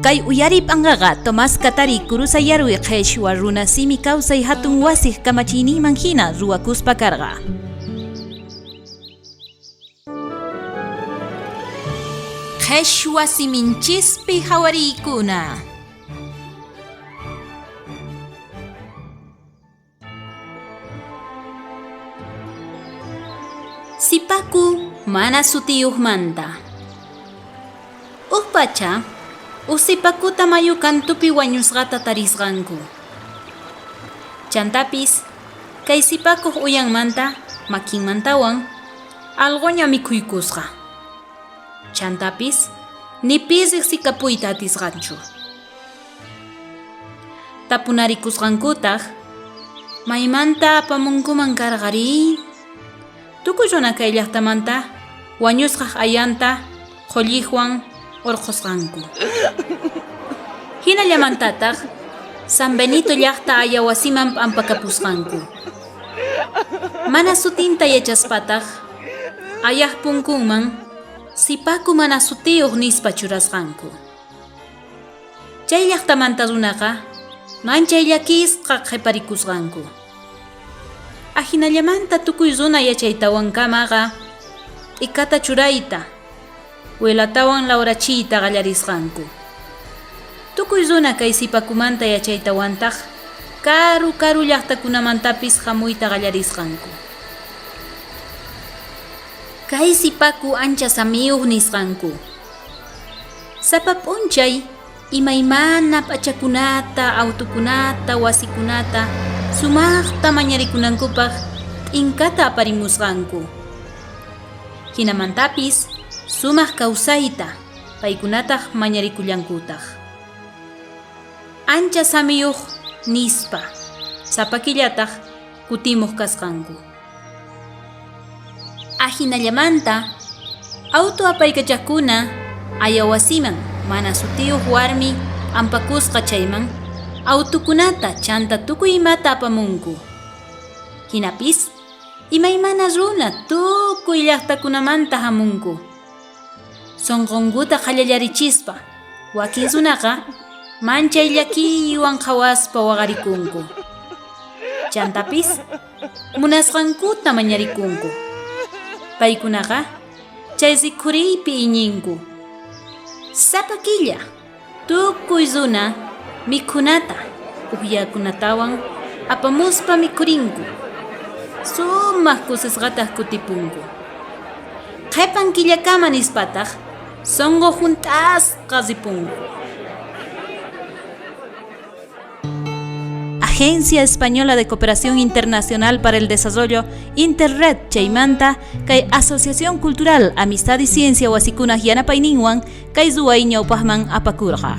Kay uyariy p'anqaqa Tomás Katari Kurusayarwi qheshwa runa simi kawsay hatun wasiq kamachiyninman hina ruwakuspa karqa. Qheshwa siminchispi hawariykuna. Sipaku mana sutiyuqmanta. Uj pacha, uj sipakuta mayu kantupi wañusqata tarisqanku. Chantapis, kay sipakuq uyanmanta, makinmantawan, alqoña mikhuykusqa. Chantapis, ni pi riqsikapuyta atisqanchu. Tapunarikusqankutaj, Maymanta apamunkuman karqarí? Tukuy runa kay llajtamanta wañusqaj ayanta qhollijwan orqhosqanku. Jinallamantataj San Benito llajta aya wasiman p'ampakapusqanku. Mana sutinta yachaspataj, ayaj punkunman Sipaku mana sutiyoj nispa churasqanku. Chay llajtamanta runaqa manchay llakisqa qheparikusqanku. Ajinallamanta tukuy runa yachaytawankamaqa t'ikata churayta, welatawan lawrachiyta qallarisqanku. Tukuy runa kay sipakumanta yachaytawantaj karu karu llajtakunamantapis jamuyta qallarisqanku. Kay sipaku ancha samiyuj nisqanku. Sapa p'unchay imaymana p'achakunata, autukunata, wasikunata sumajta mañarikunankupaj t'inkata aparimusqanku. Jinamantapis sumaj kawsayta paykunataj mañarikullankutaj. Ancha samiyuj nispa sapa killataj kutimoj kasqanku. Ajinallamanta, auto apaykachajkuna ayawasiman mana sutiyoj warmi p'ampakusqa chayman autokunata chanta tukuy imata apamunku. Jinapis, imaymana runa tukuy llajtakunamanta jamunku. Sonqonkuta qhallallarichispa, wakin runaqa manchay llakiywan qhawaspa waqarikunku. Chantapis, munasqankuta mañarikunku. Paykunaqa chay rikhuriypi iñinku. Sapa killa tukuy runa mikhunata, ujyakunatawan apamuspa mikhurinku. Sumaj kusisqataj kutipunku. Qhepan killakama nispataj sonqo junt'asqa ripunku. Agencia Española de Cooperación Internacional para el Desarrollo, Interred chaymanta, kay Asociación Cultural Amistad y Ciencia wasikunaj yanapayninwan kay ruway ñawpajman apakurqa.